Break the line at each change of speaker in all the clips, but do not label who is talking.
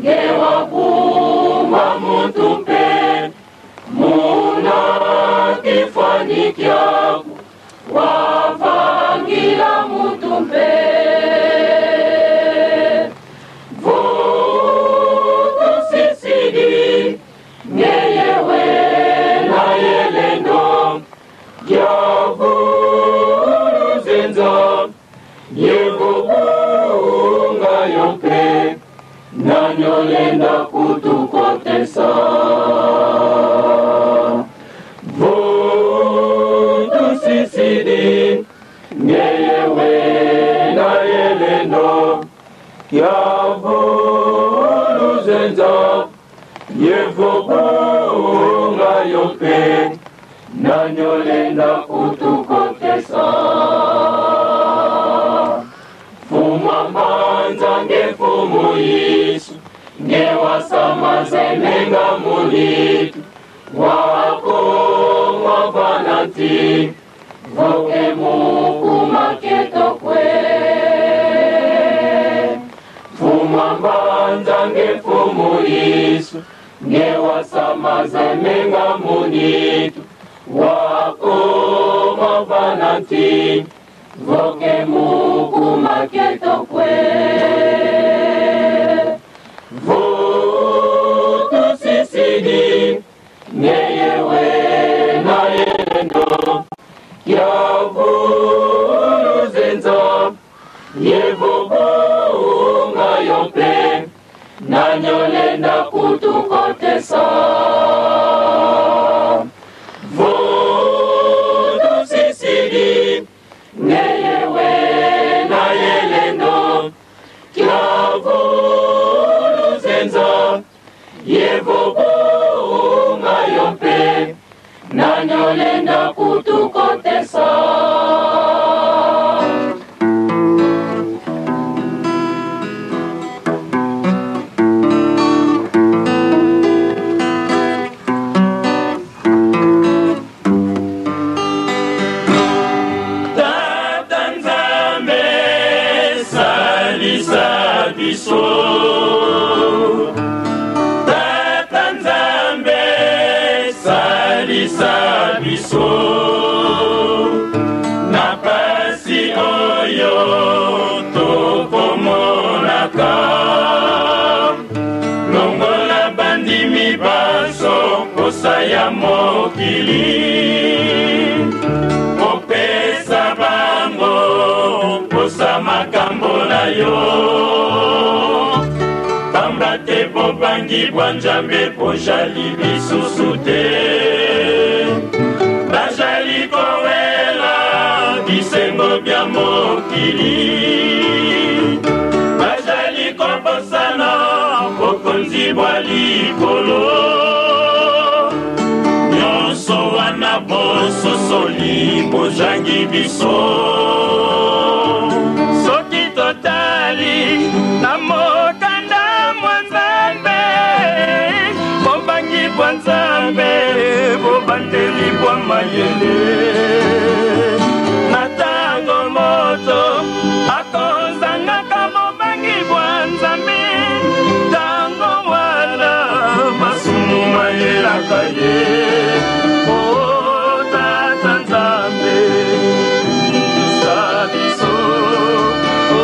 Ngewabumba muntu mpe muna kifani kyaku wavangila muntu mpe Vutusisidi ngeyewe na yelendo Gyavuluzenza yevobunga yo mpe nanyolenda kutukotesa Vutusisidi ngeyewe na yelendo Kyavuluzenza yevobunga yo mpe nanyolenda kutukotesa Fuma mbanza ngefumu Yesu ngewasamazemenga munitu wako mwavanati voke mukumaketokwe Fuma mbanza ngefumu Yesu ngewasamazemenga munitu wako mwavanati voke mukumaketokwe Vutusisidi ngeyewe na yelendo Kyavuluzenza yevobunga yo mpe nanyolenda kutukotesa Vutusisidi ngeyewe na yelendo Kyavuluzenza yevobunga yo mpe nanyolenda kutukotesa
Tata Nzambe salisa biso Tata Nzambe salisa biso na pasi oyo tokomonaka longola bandimi baso posa ya mokili opesa bango posa makambo na yo pamba te bobangi bwa Nzambe bojali lisusu te bajali kowela bisengo bya mokili bajali kobosana bokonzi bwa likolo nyonso wana bososoli bojangi biso soki totali na mokanda mwa Nzambe bobangi bwa Nzambe bobandeli bwa mayele na ntango moto akozangaka bobangi bwa Nzambe ntango wana masumu mayelaka ye o Tata Nzambe limbisa biso o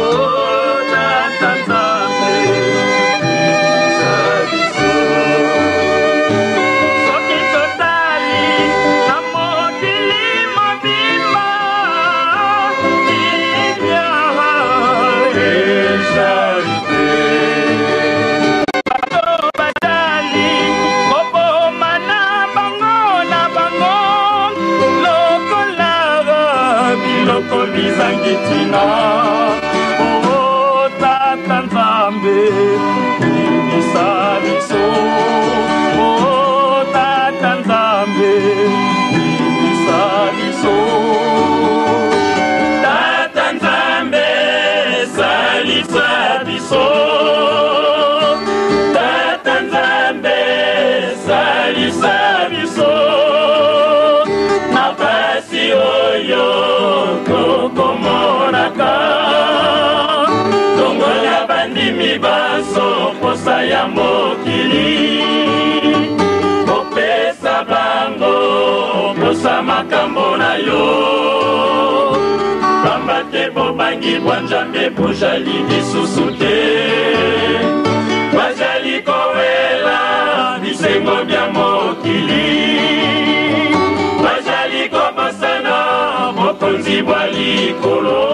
Tata Nzambe limbisa biso soki totali na mokili mobimba kimia ezali te bato batali koboma na bango na bango lokola biloko bizangi ntina o Tata Nzambe limbisa biso o Tata Nzambe limbisa biso Tata Nzambe salisa biso Tata Nzambe salisa biso na pasi oyo tokomonaka longola bandimi Bandimi banso posa ya mokili, kopesa bango posa makambo na yo, pamba te bobangi bwa Nzambe bozali lisusu te. Bazali kowela bisengo bya mokili, bazali kobosana bokonzi bwa likolo.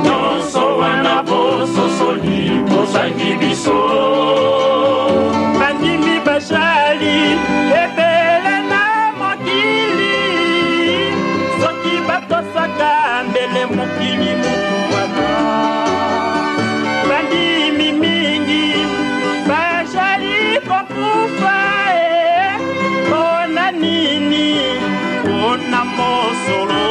Nyonso wana bososoli bozangi biso.
Bandimi bazali ebele na mokili, soki batosaka mbele mokili motuwana. Bandimi mingi bazali kokufa e, mpona nini? Mpona mosolo.